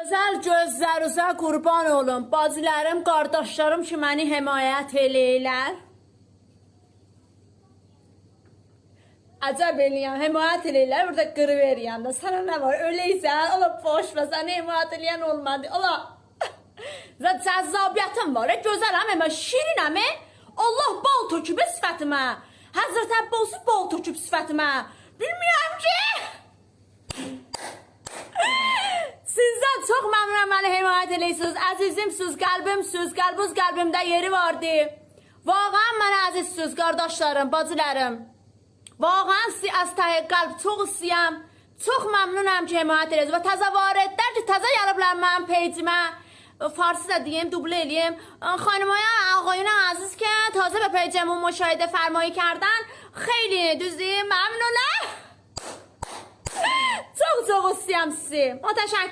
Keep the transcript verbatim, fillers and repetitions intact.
گؤزل گؤزلرینیزه قوربان اولوم، باجیلاریم، قارداشلاریم کی منی حمایت ائله‌ییرلر. عجب ائله‌یم، حمایت ائله‌ییرلر، بورادا قیری وئریرم ده. سنه نه وار؟ اؤله‌یسن، آلا بوش وئر، سنی حمایت ائله‌ین اولمادی. آلا، ز-، جذابیتیم وار، ائ، گؤزلم، اما شیرینم، ائ. الله بال تؤکوب صیفتیمه. حضرت عباسی بال تؤکوب صیفتیمه. بیلمیرم کی. سیزدن چوخ ممنونم، منی حمایت ائله‌ییرسینیز. عزیزیمسیز، قلبیمسیز، قلبینیز قلبیمده یئری واردی. واقعا منه عزیزسیز، قارداشلاریم، باجیلاریم. واقعا سیزی از ته قلب چوخ ایسته‌یم. چوخ ممنونم کی حمایت ائله‌ییرسینیز. و تازه واردلر کی تازه گلیبلر منیم پیجیمه. فارسی دا دئییم، دوبله ائله‌ییم. خانمایان، آقایان عزیز کی تازه به پیجمون مشاهده فرمایی کردن، خیلی دوزی ممنونم. چوخ چوخ ایسته‌یم سیزی. متشکرم.